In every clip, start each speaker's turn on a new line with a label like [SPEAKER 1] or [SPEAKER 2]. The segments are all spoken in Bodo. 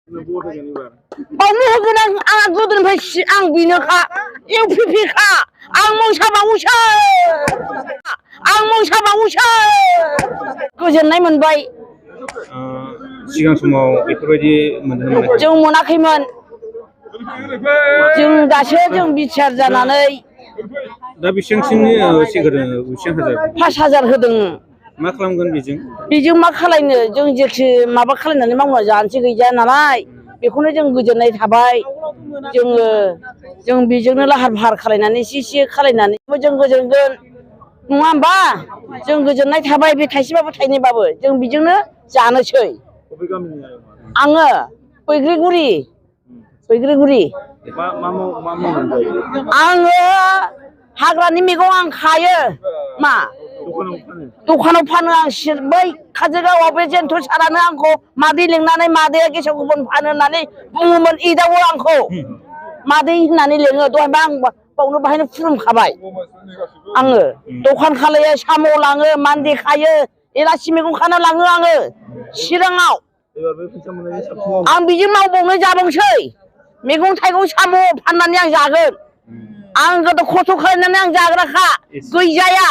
[SPEAKER 1] बावनो होगोन आं गोदोनिफ्राय आं बेनोखा इउपिपिखा आं मोसाबावोसो आं मोसाबावोसो गोजोननाय मोनबाय।
[SPEAKER 2] सिगां समाव बेफोरबायदि मोनदोंमोन
[SPEAKER 1] जों मोनाखैमोन। जों दासो जों बिटिआर जानानै
[SPEAKER 2] दा बेसेबांसिमनि सिगां बेसेबां हाजार
[SPEAKER 1] 5,000 होदों।
[SPEAKER 2] मा खालामगोन
[SPEAKER 1] बेजों मा खालायनो जों जेखि माबा खालायनानै मावना जानोसै गैया नालाय बेखौनो जों गोजोननाय थाबाय। जों बेजोंनो लाहार फाहार खालायनानै एसे खालायनानै जों गोजोनगोन नङा होमबा जों गोजोननाय थाबाय। बे थाइसेबाबो थाइनैबाबो जों बेजोंनो जानोसै। आङो बैग्रिगुरि आङो हाग्रानि मैगं आं खायो। मा दखानाव फानो आं बै काजलगावआव बे जेन्थ' सारानो आंखौ मादै लिंनानै मादैया गेसाव गोफोन फानो होननानै बुङोमोन। एदावो आंखौ मादै होननानै लिङो। दहायबा आं बावनो बाहायनो खुलुमखाबाय। आङो दखान खालायो साम' लाङो मान्दे खायो एलासि मैगं खाना लाङो आङो चिराङाव। आं बिजों मावबावनो जाबावसै मैगं थाइगं साम' फाननानै आं जागोन। आं गोदो खस्थ' खालायनानै आं जाग्राखा गैजाया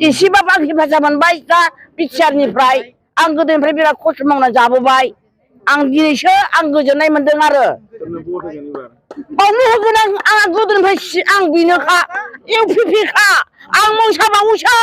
[SPEAKER 1] एसेबाबो आं हेफाजाब मोनबाय। दा बिटिआरनिफ्राय आं गोदोनिफ्राय बिराद खस्थ' मावनानै जाबोबाय। आं दिनैसो आं गोजोननाय मोनदों आरो बावनो होगोन आं गोदोनिफ्राय आं बेनोखा इउपिपिखा आं मोसाबावोसो।